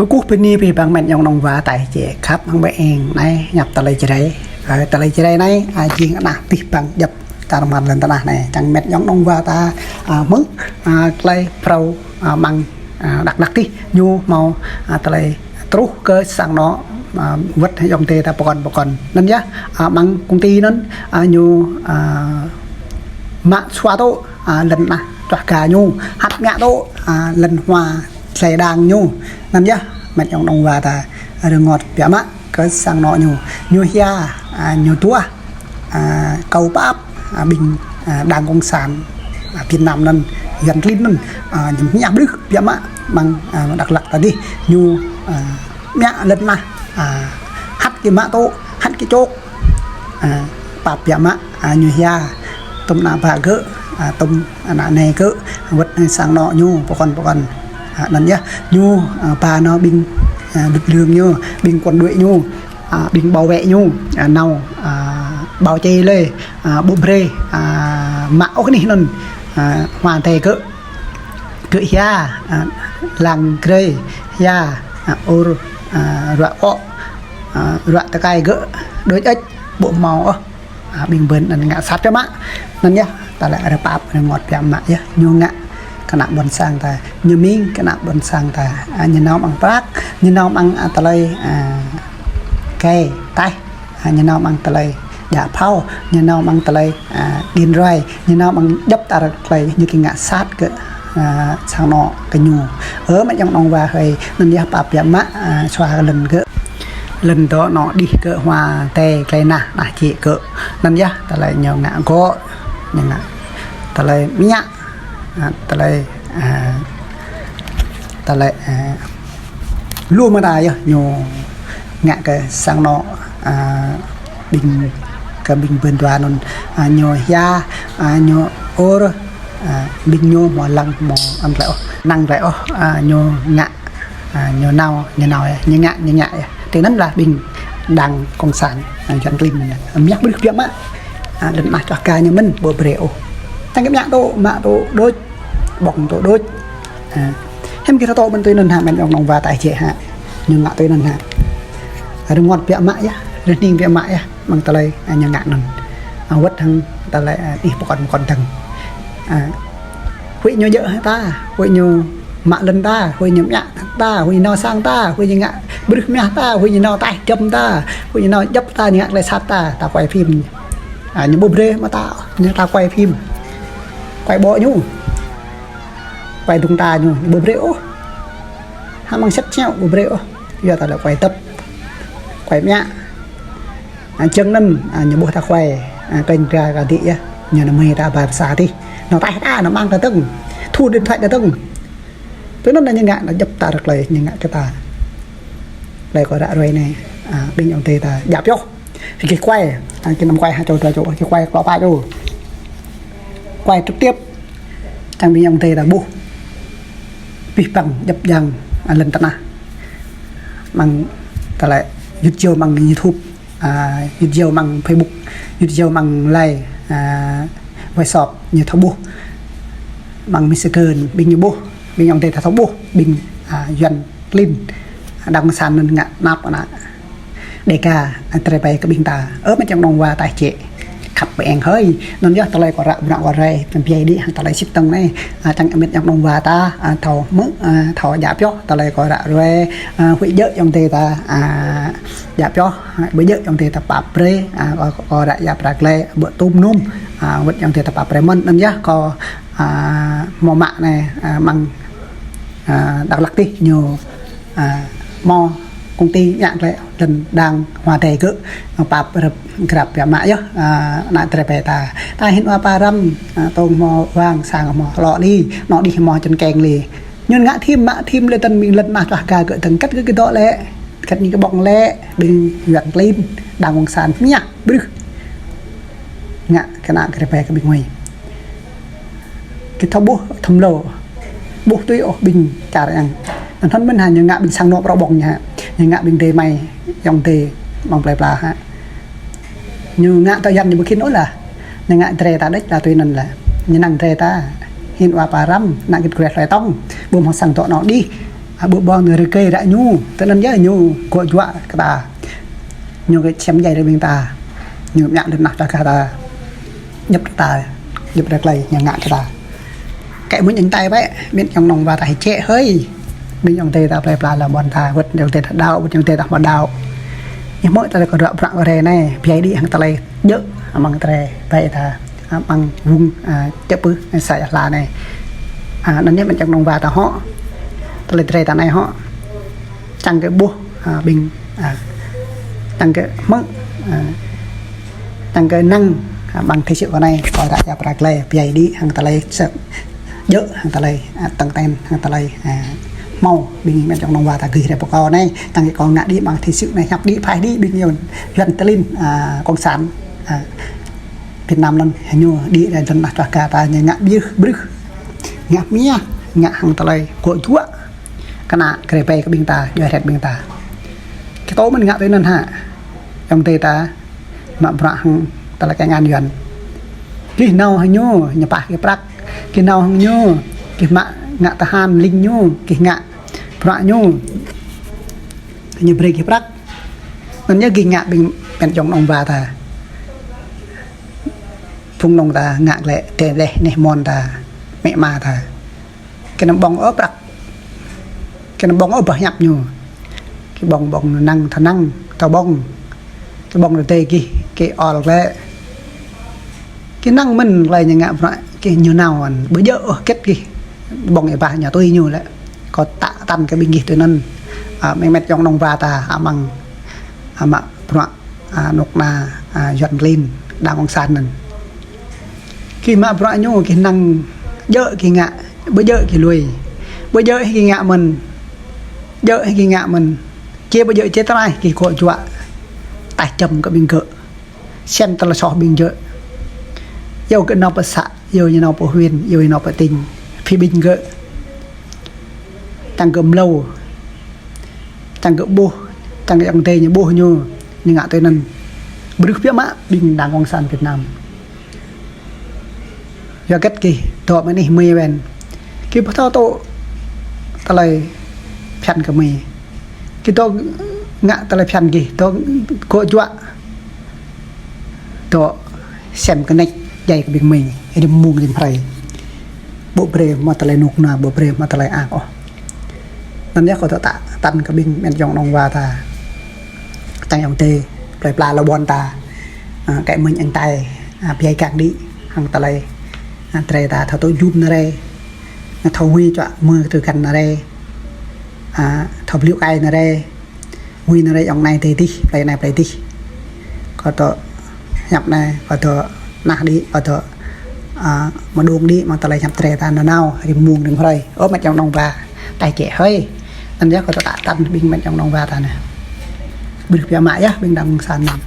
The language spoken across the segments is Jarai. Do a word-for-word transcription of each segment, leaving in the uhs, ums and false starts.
Kơkuh bơni abih bang met yŏng nong wa tai čĕ khăp hăng bơ eng anai ñăp tơlơi Jrai. Ơ, tơlơi Jrai anai, a, jing anah abih bang djŏp čar mơ̆n lŏn tơnah anai. Čang met yŏng nong wa ta, a, hmư̆, a, tơlơi phrâo, a, mơ̆ng, a, Dak Lak tih ñu hmâo, a, tơlơi truh kơ sang anŏ, a, wơ̆t yŏng adơi ta pơkŏn pơkŏn. Anŭn yơh, a, mơ̆ng công ty anŭn, a, ñu, a, mă sua tŏ, a, lŏn anah čuah ka ñu, hăt ngă tŏ, a, lŏn hua tơlơi đang ñu. Anŭn yơh, met yŏng nong wa ta rơngot biă mă kơ sang anŏ ñu. Ñu hia, a, ñu tuah, a, kâo pap, a, ƀing, a, đảng cộng sản, a, Việt Nam anŭn, Yuan klin anŭn, a, ñu mơñă brưh biă mă mơ̆ng, a, Dak Lak ta dih. Ñu, a, mă lŏn anah, a, hăt kơ mă tŏ, hăt kơ čŏk. A, pap biă mă, a, ñu hia, tơm ană bă gơ̆, a, tơm ană nai gơ̆, wơ̆t sang anŏ ñu, pơkŏn pơkŏn. A, anŭn yơh, ñu, a, ba nao ƀing, a, lực lượng ñu, ƀing quân đội ñu, a, ƀing bảo vệ ñu, a, nao, a, bao che lơi, a, ƀu brơi, a, mă ôh anih anŭn, a, hua adai gơ̆, gơ̆ hia, a, lăng grơi, hia, a, ur, a, ruă kŏ, a, ruă tơkai gơ̆, đôč ĕč, ƀu hmâo ôh. A, ƀing bơ̆n anŭn ngă sat biă mă. Anŭn yơh, tơlơi rơpap rơngot biă mă yơh. Ñu ngă kơ ană ƀôn sang ta. Ñu mĭn kơ ană ƀôn sang ta. A, ñu nao mơ̆ng prăk, ñu nao mơ̆ng, a, tơlơi, a, kơi taih. A, ñu nao mơ̆ng tơlơi djă phao, ñu nao mơ̆ng tơlơi, a, điện thoại, ñu nao mơ̆ng djŏp tar tơlơi ñu kơ ngă sat kơ, a, sang anŏ kơ ñu. Ơ, met yŏng nong wa hơi, anŭn yơh pap biă mă, a, sua kơ lŏn gơ̆. Lŏn dŏ anŏ đih gơ̆ hua adai tơlơi anah, anah čĕ gơ̆. Anŭn yơh tơlơi ñu ngă gŏ, ñu ngă tơlơi mơñă, a, tơlơi, a, tơlơi, a, lu mơta yơh ñu ngă kơ sang anŏ, a, ƀing, kơ ƀing bơ̆n dua anŭn, a, ñu hia, a, ñu ur, a, ƀing ñu hmâo lăng hmâo anŭn tơlơi ôh, năng tơlơi ôh, a, ñu ngă, a, ñu nao, ñu nao yơh, ñu ngă, ñu ngă yơh. Tui anŭn lah ƀing đảng cộng sản, a, Yuan klin anŭn. Mơñă brưh biă mă. A, lŏn anah čuah ka ñu mơ̆n, ƀu brơi ôh. Čang kơ mơñă tŏ, mă tŏ đôč, ƀơ̆ng tŏ đôč. A, hiư̆m kơ ta tŏ mơ̆n tui anŭn hă, met yŏng nong wa tai čĕ hă. Ñu ngă tui anŭn hă. Rơngot biă mă yơh, rơhning biă mă yơh. Mơ̆ng tơlơi, a, ñu ngă anŭn. A, wơ̆t hăng tơlơi, a, ih pơkŏn pơkŏn dơ̆ng. A, huĭ ñu djơ̆ ta, huĭ ñu mă lŏn ta, huĭ ñu mơñă ta, huĭ ñu nao sang ta, huĭ ñu ngă brưh mah ta, huĭ ñu nao taih jăm ta, huĭ ñu nao djŏp ta, ñu ngă tơlơi sat ta, ta quay phim. A, ñu ƀu brơi mă ta, ñu ta quay phim. Quay ƀô̆ ñu. Quay dŭng ta ñu, ñu ƀu brơi ôh. Hă mơ̆ng sĕt čeo ƀu brơi ôh. Yua ta lĕ quay dăp. Quay mơñă. A, jơ̆ng anŭn, a, ñu ƀuh ta quay, a, kênh dra kơ adih yơh. Ñu nao mơi ta ƀai pơsa adih. Nao taih ta, nao mơ̆ng ta dơ̆ng. Thu điện thoại ta dơ̆ng. Tui anŭn ñu ngă, nao djŏp ta rơklơi, ñu ngă kơ ta. Tơlơi kâo ră ruai anai, a, ƀing yŏng adơi ta, djă pioh. Hơget quay, a, kơ anăm quay ha čô dua čô, hơget quay klŏ pă čô. Quay trực tiếp. Čang ƀing yŏng adơi ta ƀuh. Abih bang djŏp djang, a, lŏn tơnah. Mơ̆ng tơlơi yut yua mơ̆ng YouTube. A, yut yua mơ̆ng Facebook, yut yua mơ̆ng Line, a, WhatsApp, ñu thâo ƀuh. Mơ̆ng Messenger, ƀing ñu ƀuh, ƀing yŏng adơi ta thâo ƀuh, ƀing, a, Yuan klin, đảng cộng sản anŭn ngă anăp ană. Đe ka, a, tơlơi ƀai kơ ƀing ta. Ơ, met yŏng nong wa tai čĕ. Khăp bơ eng hơi. Anŭn yơh tơlơi kâo ră, ƀu nao kâo rai, tơm biai đĭ, hăng tơlơi sĭt tơ̆ng anai. A, čang met yŏng nong wa ta, a, thâo hmư̆, a, thâo djă pioh, tơlơi kâo ră ruai, a, huĭ djơ̆ yŏng adơi ta, a, djă pioh, a, ƀu djơ̆ yŏng adơi ta pap brơi, a, kâo, kâo ră djă pơră glai, ƀu tŭm nŭm, a, wơ̆t yŏng adơi ta pap brơi mơ̆n, anŭn yơh kâo, a, hmâo mă anai, a, mơ̆ng, a, Dak Lak tih ñu, a, hmâo công ty ngă tơlơi lŏn đang hua adai gơ̆, pap rơ̆p grăp biă mă yơh, a, ană tơlơi ƀai ta. Ta hin wa pa răm, a, tong hmâo wang sang hmâo hlŏ li, anŏ đih hmâo čơnkeng li. Ñu ngă thim mă thim lĕ tơ̆n ƀing lŏn anah čuah ka gơ̆ dơ̆ng kơ̆t kơ kơdŏ lĕ, kơ̆t ñu kơ ƀơ̆ng lĕ, ƀing Yuan klin, đảng cộng sản mơñă brưh. Ngă kơ ană kơ rơbeh kơ ƀing ngui. Kơ thâo ƀuh, thâo mlâo. Ƀuh tui ôh ƀing čar yang. Anŭn mơ̆n hă ñu ngă ƀing sang anŏ prŏ ƀơ̆ng ñu hă. Ñu ngă ƀing adơi amai, yŏng adơi, ƀơ̆ng plơi pla hă. Ñu ngă tơ yan ñu ƀu khĭn ôh lah. Ñu ngă drơi ta đĕč lah tui anŭn lah. Ñu năng drơi ta. Hin wa pa răm, ană git greh hloi tong. Ƀu hmâo sang dŏ anŏ đih. Ƀu ƀong nao rơgơi ră ñu, tơ anŭn yơh ñu gŏ juă kơ ta. Ñu kơ čem djai rơbing ta. Ñu mă lŏn tơnah čơkă ta. Djŏp ta, djŏp rơklai ñu ngă kơ ta. Kĕ mơ̆ng ing tai bĕ, mĕt yŏng nong wa ta hĭ čĕ hơi. Mĕt yŏng tơi ta plơi pla lŏn ƀôn ta, wơ̆t yŏng tơi ta đaŏ, wơ̆t yŏng tơi ta hmâo đaŏ. Ñu hmư̆ ta kơ ră prăk kơ rĕ anai, biă đĭ hăng tơlơi djơ̆, amăng tơlơi ƀai ta, amăng wung, a, čơpư, sa yah la anai. A, anŭn yơh mĕt yŏng nong wa ta hŏ. Tơlơi drơi ta anai hŏ. Čang kơ ƀuh, a, ƀing, a, čang kơ hmư̆, a, čang kơ năng, a, ƀăng thí sự kơ anai, kơ ră ia prăk lĕ, biă đĭ, hăng tơlơi sơ̆, djơ̆, hăng tơlơi, a, tơng ten, hăng tơlơi, a, hmâo, ƀing mĕt yŏng nong wa ta gih rĕ pơkô anai, čang kơ kơ ngă đĭ, ƀăng thí sự anai, hiăp đĭ, phai đĭ, ƀing yŏng, yuan tơlin, a, cộng sản, a, Việt Nam anŭn, ñu đĭ rĕ lŏn tơnah čơkă ta, ñu ngă ƀiơh, brưh, ngă mia, ngă hăng tơlơi, gŏ juă, kơnă krê ƀai kơ ƀing ta, djuai hrĕt ƀing ta. Kơ tơ mơ̆n ngă tui anŭn hă. Yŏng tơi ta, mă bruă hăng tơlơi kơ ngăn yuan. Gih nao hăng ñu, ñu pah gih prăk. Gih nao hăng ñu, gih mă ngă tơhan ling ñu, gih ngă bruă ñu. Ñu brơi gih prăk. Anŭn yơh gih ngă ƀing mĕt yŏng nong wa ta. Phung nong ta ngă glĕ, tê leh, neh mon ta, mĕ ma ta. Kơ anăm ƀong ôh prăk. Kơ anăm ƀong ôh bah hiăp ñu. Kơ ƀong ƀong năng thơ năng, thơ ƀong. Kơ ƀong rơdơi gih, kơ ol glĕ. Kơ năng mơ̆n glĕ ñu ngă bruă, kơ ñu nao ăn. Ƀu djơ̆ ôh kĕt gih. Ƀong ia bah ñu tui ñu lĕ. Kơ tă tăn kơ ƀing gih tui anŭn. A, mĕt yŏng nong wa ta, amăng. A, mă bruă, a, nŏk na, a, yuan klin, đảng cộng sản anŭn. Gih mă bruă ñu, gih năng djơ̆ gih ngă, ƀu djơ̆ gih lui. Ƀu djơ̆ gih ngă mơ̆n. Djơ̆ gih ngă mơ̆n. Či ƀu djơ̆ či tơlơi gih gŏ juă. Taih čăm kơ ƀing gơ̆. Sem tơlơi soh ƀing gơ̆. Yua gơ̆ nao pơ să, yua ñu nao pơ huyện, yua ñu nao pơ tỉnh. Phi ƀing gơ̆. Čang gơ̆ mlâo. Čang gơ̆ ƀuh, čang gơ̆ yŏng tơi ñu ƀuh ñu, ñu ngă tui anŭn. Brưh biă mă ƀing đảng cộng sản Việt Nam. Yua kĕt gih, dŏ mơ̆n ih mơi wen. Gih ƀu thâo tŭ tơlơi phiăn kơ mơi. Gih dŏ ngă tơlơi phiăn gih, dŏ gŏ juă. Dŏ sem kơnĕč djai kơ ƀing mơi, rĭm mông rĭm hrơi. Ƀu brơi hmâo tơlơi nŭk na, ƀu brơi hmâo tơlơi ak ôh. Anŭn yơh kơ dŏ tă tăn kơ ƀing mĕt yŏng nong wa ta. Čang yŏng tơi, plơi pla lŏn ƀôn ta. A, kĕ mơ̆ng ing tai, a, biă kang đĭ, hăng tơlơi. A, drơi ta thâo tŭ jum na rĕ. Thâo wĭ čuă mơ tơ găn na rĕ. A, thâo bliu kai na rĕ. Wĭ na rĕ yŏng anai tơi dih, plơi anai plơi dih. Kơ dŏ hiăp anai, kơ dŏ nah đĭ, kơ dŏ, a, mơđung đĭ, mơ̆ng tơlơi hiăp drơi ta nanao, rĭm mông rĭm hrơi. Ơ mĕt yŏng nong wa, taih čĕ hơi. Anŭn yơh kơ dŏ tă tăn ƀing mĕt yŏng nong wa ta anai. Brưh biă mă yơh, ƀing đảng cộng sản anŭn.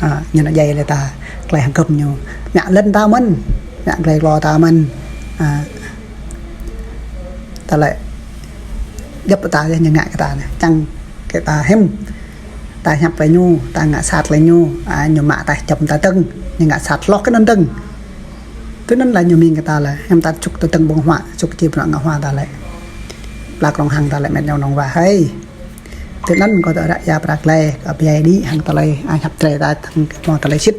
A, ñu nao djai lĕ ta, tơlơi hăng kơm ñu. Mă lŏn ta mơ̆n, mă glĕ glô ta mơ̆n. A, tơlơi djŏp ta yơh ñu ngă kơ ta anai. Čang kơ ta hĭm. Ta hiăp lĕ ñu, ta ngă sat lĕ ñu, a, ñu mă taih čăm ta tơ̆ng, ñu ngă sat hloh kơ anŭn tơ̆ng. Tui anŭn lĕ ñu mĭn kơ ta lĕ, hĭm ta čŭk tơ tơ̆ng ƀơ̆ng huă, čŭk či bruă ngă huă ta lĕ. Pla krong hăng ta lĕ mĕt yŏng nong wa hơi. Tui anŭn kơ dŏ ră ia prăk lĕ, kơ biă đĭ hăng tơlơi, a, hiăp drơi ta tơ̆ng hmâo tơlơi sĭt.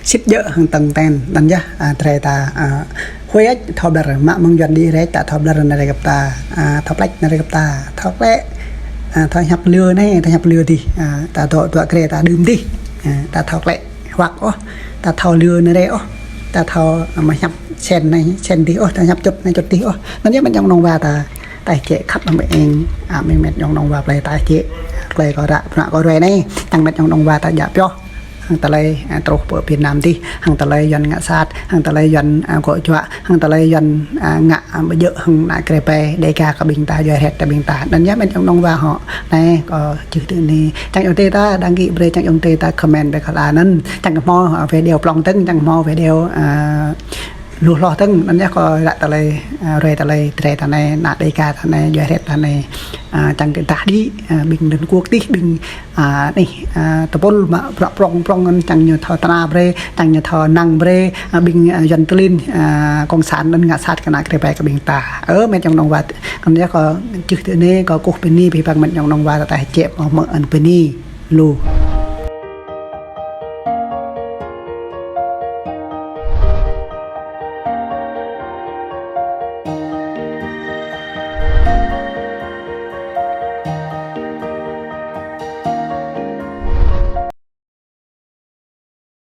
Sĭt djơ̆ hăng tơ̆ng ten, anŭn yơh, a, drơi ta, a, huĭ ĕč, thâo ƀlĕr, mă mơ̆ng yuan đĭ rĕ, ta thâo ƀlĕr na rĕ gơ̆p ta, a, thâo plĕč na rĕ gơ̆p ta, thâo klĕ, a, thâo hiăp lơ anai, thâo hiăp lơ dih, a, ta dŏ dua krê ta đưm dih, a, ta thâo klĕ huăk ôh, ta thâo lơ na rĕ ôh, ta thâo, a, mă hiăp sen anai, sen dih ôh, ta hiăp čŭt anai čŭt dih ôh. Anŭn yơh mĕt yŏng nong wa ta, taih čĕ khăp hăng ƀing ing, a, ƀing mĕt yŏng nong wa plơi taih čĕ, plơi kơ ră, bruă kơ ruai anai, čang mĕt yŏng nong wa ta djă pioh. Hăng tơlơi, a, truh pơ Việt Nam dih, hăng tơlơi yuan ngă sat, hăng tơlơi yuan, a, gŏ juă, hăng tơlơi yuan, a, ngă, a, ƀu djơ̆ hăng ană krê ƀai, Dêga kơ ƀing ta, djuai hrĕt kơ ƀing ta. Anŭn yơh mĕt yŏng nong wa hŏ. Anai, kơ čih tui anai. Čang yŏng tơi ta, đăng ký brơi, čang yŏng tơi ta, comment brơi kơ la anŭn. Čang kơ hmâo, a, video plŏng tơ̆ng, čang kơ hmâo video, a, Lu hloh tơ̆ng, anŭn yơh kâo ră tơlơi, ơ, ruai tơlơi, tơlơi ta anai, ană Dêga ta anai, djuai hrĕt ta anai, ơ, čang kơ dah đĭ, ơ, ƀing Liên Hợp Quốc tih, ƀing, ơ, anih, ơ, tơpul mă prŏng prŏng prŏng anŭn čang ñu thâo tơnap brơi, čang ñu thâo năng brơi, ơ, ƀing, ơ, Yuan tơlin, ơ, Cộng sản anŭn ngă sat kơ ană krê bai kơ ƀing ta. Ơ, met ayŏng nong wa, anŭn yơh kâo čih tui anai, kâo kơkuh bơni, ƀing met ayŏng nong wa ta ta čĕp mơ̆ mơ̆ anŭn bơni. Lu.